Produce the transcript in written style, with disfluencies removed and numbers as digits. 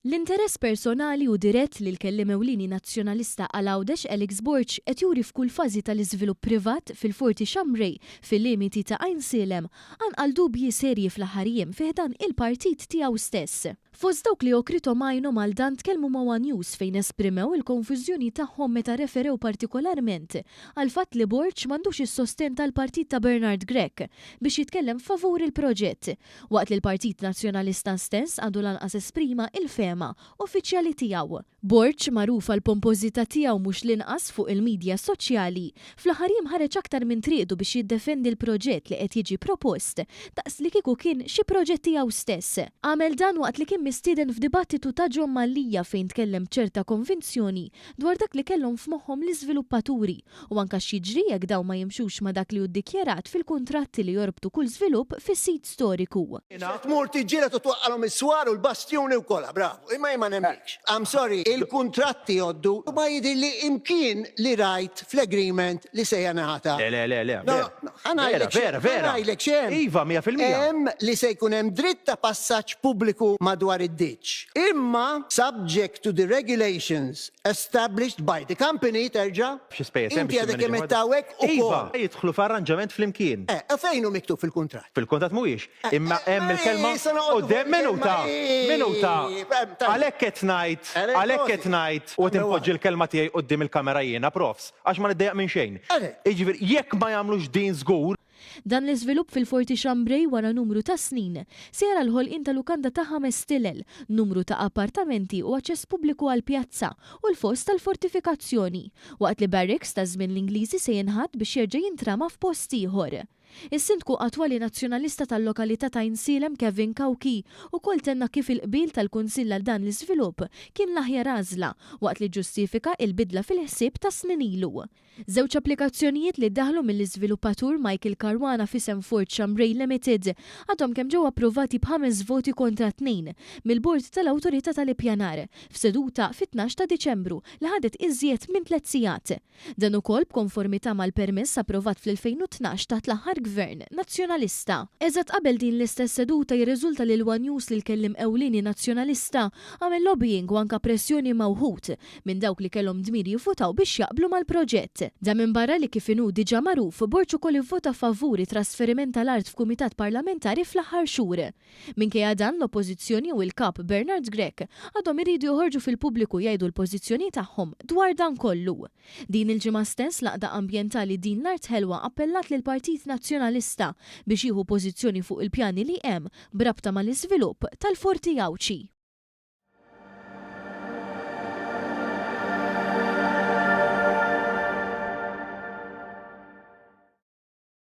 L-interess personali u dirett li l-kelliem ewlieni Nazzjonalista għal Għawdex Alex Borg qed juri f'kull fażi tal-iżvilupp privat fil-Forti Chambray fil-limiti ta' Għajnsielem qanqal dubji serji fl-aħħar jiem fi ħdan il-partit tiegħu stess. Fost dawk li għokrithom għajnhom għal dan tkellmu ma' one News fejn esprimew il-konfużjoni tagħhom meta rreferew partikolarment għall-fatt li Borg m'għandux is-sostenn tal-partit ta' Bernard Grech biex jitkellem favur il-proġett waqt li l-Partit Nazzjonalista stess għadu lanqas esprima il-fehma uffiċjali tiegħu. Borg, magħruf għall-pompożità tiegħu mhux l-inqas fuq il-midja soċjali, fl-aħħar jiem ħareġ aktar minn triqtu biex jiddefendi l-proġett li qed jiġi propost daqs li kieku kien xi proġett tiegħu stess. Għamel dan waqt li kien mistieden f'dibattitu ta' John Mallia fejn tkellem b'ċerta konvinzjoni dwar dak li kellhom f'moħħhom l-iżviluppaturi u anke x'jiġri jekk dawn ma jimxux ma' dak li hu ddikjarat fil-kuntratti li jorbtu kull żvilupp fis-sit storiku. Se tmur tiġġieled u twaqqalhom is-swar u l-bastjuni u kollha, bravu. Imma jien ma nemminx. I'm sorry, il-kuntratti jgħoddu u ma jidhirli imkien li rajt fl-agreement li se jingħata. Le, le, le, le. No, no, ħa ngħidlek x'hemm. Vera, vera. Ħa ngħidlek x'hemm. Iva, 100%. Hemm li se jkun hemm dritt ta' passaġġ pubbliku madwar id-ditch. Imma subject to the regulations Established by the company, terġa'? Xi spejjeż hemm Inti biex għadek timmanage kemm il-ħwejjeġ? għedt hawnhekk ukoll. Iva, jidħlu f'arranġament flimkien. Eh, u fejn hu miktub fil-kuntratt? Fil-kuntratt mhuwiex, imma hemm il-kelma Issa noqogħdu fuq quddiem il-kelma minuta, minuta. Tajjeb. Għalhekk qed ngħid, għalhekk qed ngħid u qed inpoġġi l-kelma tiegħi quddiem il-kamera jiena, profs, għax ma niddejjaq minn xejn. Jiġifieri jekk ma jagħmlux din żgur, Dan l-iżvilupp fil-Forti Chambray wara numru ta' snin se jara l-ħolqien ta' lukanda ta' ħames stilel, numru ta' appartamenti u aċċess pubbliku għall-pjazza u l-foss tal-fortifikazzjoni, waqt li barracks ta' żmien l-Ingliżi se jinħatt biex jerġa' jintrama f'post ieħor. Is-Sindku attwali Nazzjonalista tal-lokalità t'Għajnsielem Kevin Cauchi ukoll tenna kif il-qbil tal-Kunsill għal dan l-iżvilupp kien l-aħjar għażla waqt li ġġustifika il-bidla fil-ħsieb ta' snin ilu. Żewġ applikazzjonijiet li ddaħlu mill-iżviluppatur Michael Caruana f'isem Fort Chambray Limited għadhom kemm ġew approvati b'ħames voti kontra tnejn mill-Bord tal-Awtorità tal-Ippjanar f'seduta fit-tnax ta' Diċembru li ħadet iżjed minn tliet sigħat. Dan ukoll b'konformità mal-permess approvat fl-2012 taħt l-aħħar Gvern Nazzjonalista. Eżatt qabel din l-istess seduta jirriżulta lil one News li l-kelliem ewlieni Nazzjonalista għamel lobbying u anka pressjoni ma' wħud minn dawk li kellhom dmir jivvutaw biex jaqblu mal-proġett. Dan minbarra li kif inhu diġà magħruf, Borg ukoll ivvota favur it-trasferiment tal-art f'kumitat parlamentari fl-aħħar xhur. Minkejja dan, l-Oppożizzjoni u l-Kap Bernard Grech għadhom iridu joħorġu fil-pubbliku jgħidu l-pożizzjoni tagħhom dwar dan kollu. Din il-ġimgħa stess l-għaqda ambjentali Din l-Art Ħelwa appellat lill-Partit Nazzjonalista biex jieħu pożizzjoni fuq il-pjani li hemm b'rabta mal-iżvilupp tal-Forti Għawdxi.